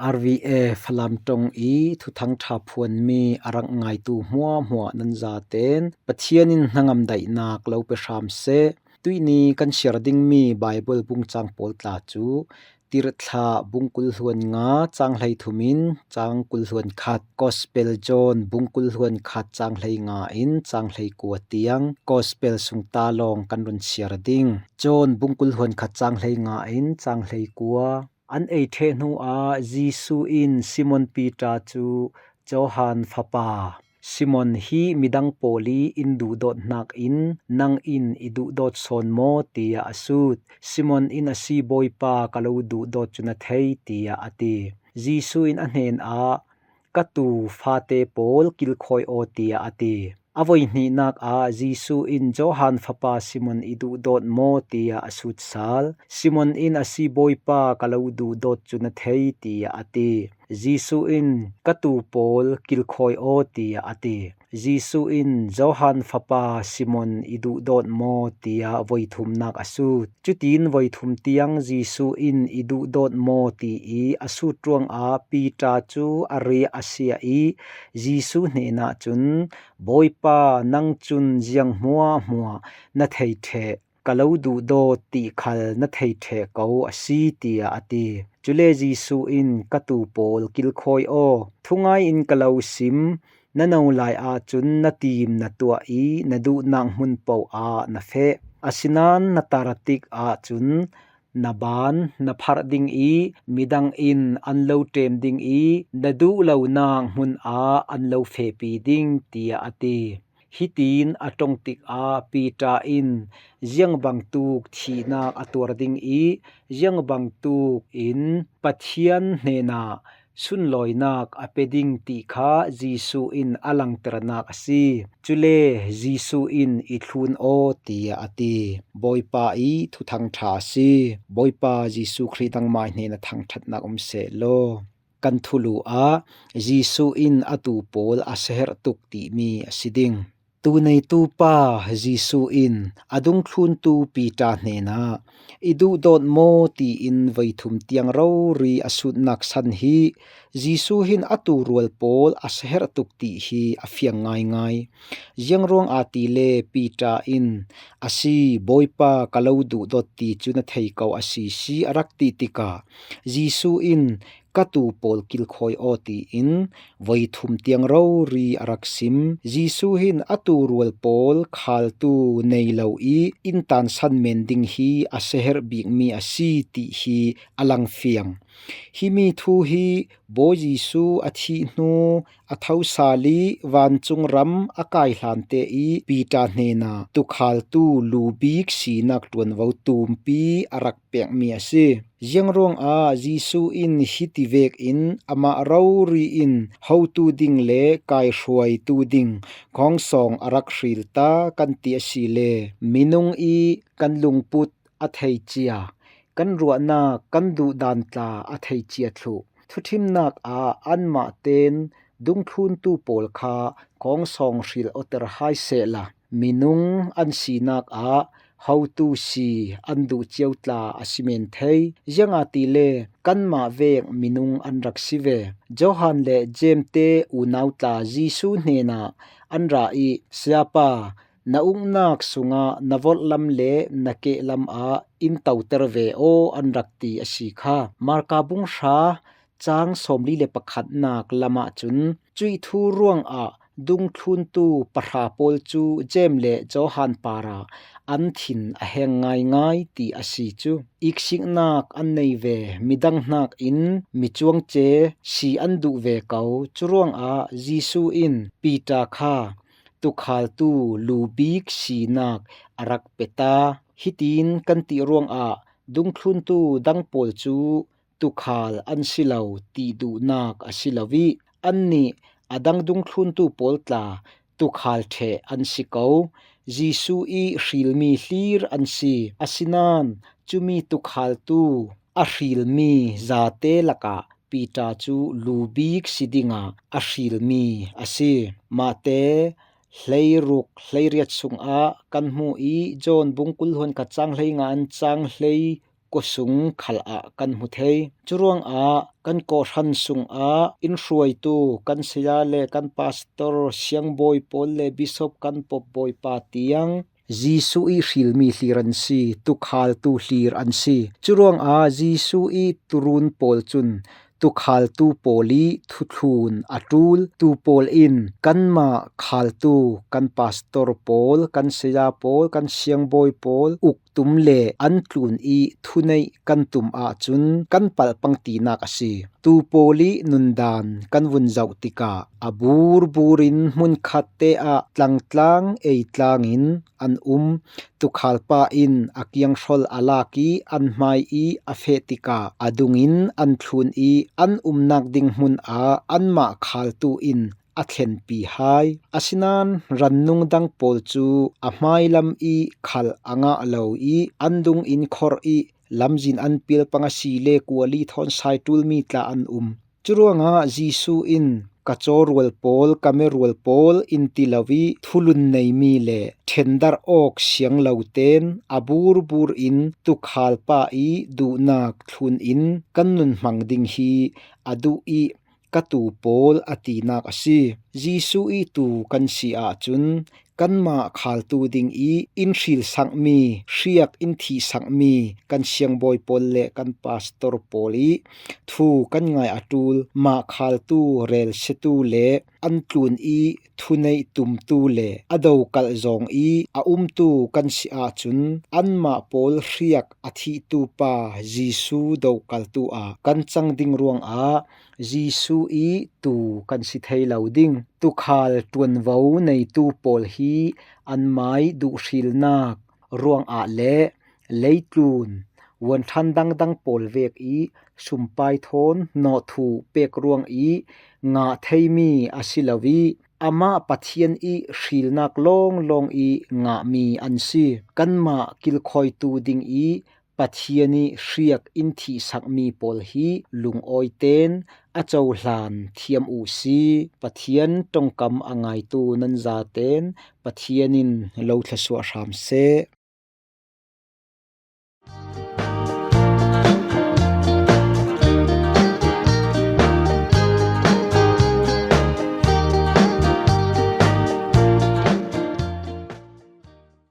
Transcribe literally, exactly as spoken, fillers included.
R V A Falam ṭong i thuthang ṭha phuanmi a rak ngaitu hmuahhmuah nan zaten Pathian in hnangam daihnak lo pe hram seh. Tuihni kan siar dingmi Baibal bungcang pawl tla cu Tirhthlah bungkul hluan nga cang hlei thum in cang kul hluan khat, Gospel John bungkul hluan khat cang hlei nga in cang hlei kua tiang Gospel sungta lawng kan run siar ding. John bungkul hluan khat cang hlei nga in cang hlei kua. An ei ṭheh hnuah Jesuh in Simon Peter cu Johan fapa, Simon, hi midang pawl i in duhdawt hnakin nang in i duhdawt sawn maw? Tiah a sut. Simon in a si, Bawipa, ka lo duhdawt cu na thei, tiah a ti. Jesuh in a hnenah, ka tuu fate pawl kilkhawi aw, tiah a ti. A voi hnihnak ah Jesuh in, Johan fapa Simon, i duhdawt maw? Tiah a sut sal. Simon in a si, Bawipa, ka lo duhdawt cu na thei, tiah a ti. Jesuh in, ka tuu pawl kilkhawi aw, tiah a ti. Jesuh in, Johan fapa Simon, i duhdawt maw? Tiah voi thumnak a sut. Cutin voi thum tiang Jesuh in, i duhdawt maw? Ti i a sut ruangah Peter cu a riah a siah i Jesuh hnenah cun, Bawipa, nang cun ziang hmuahhmuah na thei ṭheh, ka lo duhdawt ti khal na thei ṭheh ko a si, tiah a ti. Cule Jesuh in, ka tuu pawl kilkhawi aw, thungai in ka lo sim, na no lai ahcun na tim na tuah i na duhnak hmun paoh ah na feh. Asinain na tar tik ahcun na ban na pharh ding i midang in an lo ṭem ding i na duh lonak hmun ah an lo fehpi ding, tiah a ti. Hitin a ṭong tikah Peter in ziang bangtuk thihnak a tuar ding i ziang bangtuk in Pathian hnenah sunlawinak a pe ding ti kha Jesuh in a langternak a si. Cule Jesuh in, i thlun aw, tiah a ti. Bawipa i thuthang ṭha a si. Bawipa Jesuh Khrih nangmah hnen a thangṭhatnak um seh law. Kan thulu ah Jesuh in a tuu pawl a siaherh tuk timi a si ding. Tuu neitu pa Jesuh in a dungthluntu Peter hnenah, i duhdawt maw? Tiin voi thum tiang rori a sutnak san hi Jesuh hin a tuu rual pawl a siaherh tuk ti hi a fiang ngaingai. Ziangruangah tile Peter in, a si, Bawipa, ka lo duhdawt ti cu na thei ko a si si, a rak ti tikah Jesuh in, ka tuu pawl kilkhawi aw, tiin voi thum tiang rori a rak sim. Jesuh hin a tuu rual pawl khaltu nei lo i inntan san men ding hi a siaherh bikmi a si ti hi a langfiang. Himi thu hi Bawi Jesuh a thih hnu a thosal i vancung ram a kai hlante i Peter hnenah tukhaltu lu bik sinak ṭuanvo tumpi a rak pekmi a si. Ziangruangah Jesuh in hiti vekin amah rori in hotu ding le kaihruaitu ding kawngsawng a rak hril ta kan ti a si le, minung i kan lungput a thei cia, kan ruahnak kan duhdan tla a thei cia thluh. Thuṭhimnak ah anmah ten dungthluntu pawl kha kawngsawng hril awter hai sehla, minung an sinak ah hotu si an duh cio tla a si men thei. Ziangahtile kanmah vek minung an rak si ve. Johan le Jeim te unau tla Jesuh hnenah an ra i, Sayapa, na uknak sungah na vorhlam le na kehlam ah in toter ve aw, an rak ti a si kha. Marka bung hra cang sawmli le pakhatnak lamah cun cuih thu ruangah dungthluntu pahra pawl cu Jeim le Johan parah an thin a heng ngaingai ti a si cu. Iksiknak an nei ve, midang hnakin micuangce si an duh ve ko. Curuangah Jesuh in Peter kha tukhaltu lu bik sinak a rak pe ta. Hitin kan ti ruangah dungthluntu dang pawl cu tukhal an si lo ti duhnak a si lo i, annih a dang dungthluntu pawl tla tukhal ṭheh an si ko. Jesuh i hrilmi hlir an si. Asinain cumi tukhaltu a hrilmi zate lakah Peter cu lu bik si dingah a hrilmi a si. Mate hleiruk hleiriat sungah kan hmuh i John bung kul hluan khat cang hlei nga in cang hlei khuasung khal ah kan hmu thei. Curuangah kan kawhhran sungah in hruaitu kan saya le kan pastor, siangbawi pawl le bishop, kan popbawipa tiang Jesuh ih hrilmi hlir an si, tukhaltu hlir an si. Curuangah Jesuh ih turun pawl cun tukhaltu pawl ih thuthlun a ṭul. Tu pawl in kanmah khaltu, kan pastor pawl, kan saya pawl, kan siangbawi pawl uktum le an tlun ih thuneih kan tum ahcun kan palh pang tinak a si. Tu pawl ih nundan kan vun zoh tikah a burburin hmunkhatte ah tlangtlang eitlangin an um. Tukhalpa in a kianghrol a lak ih an hmai ih a feh tikah a dungin an thlun ih an umnak ding hmun ah anmah khaltu in a thlenpi hai. Asinain rannung dang pawl cu a hmailam ih khal a ngah lo ih an dungin khorh ih lamzin an pial pang a si le kuali thawn sai ṭulmi tla an um. Curuangah Jesuh in ka cawrual pawl, ka merual pawl in ti lo ih thulun neimi le ṭhendarh awk siang lo ten a burbur in tukhalpa ih duhnak thlun in kan nun hmang ding hi a duh ih ka tu pawl a tinak a si. Jesuh ih tu kan si ahcun kanmah khaltu ding ih in hrilsakmi, hriak in thihsakmi kan siangbawi pawl le kan pastor pawl ih thu kan ngai a ṭul, mah khaltu relsiatu le an tlun ih thuneih tumtu le a dokalh zawng ih a umtu kan si ahcun anmah pawl hriak a thihtu pa Jesuh dokaltu ah kan cang ding ruangah Jesuh ih tu kan si thei lo ding. Tukhal ṭuanvo neitu pawl hi an mai duhhrilnak ruangah le leitlun vuanṭhan dangdang pawl vek ih sumpai thawn nawhthuh pek ruang ih ngah theimi a si lo ih amah Pathian ih hrilnak lawnglawng ih ngahmi an si. Kanmah kilkhawitu ding ih Pathian ih hriak in thihsakmi pawl hi lungawiten a cohlan thiam uh si. Pathian ṭongkam a ngaitu nan zaten Pathian in lo thluasuah hram seh.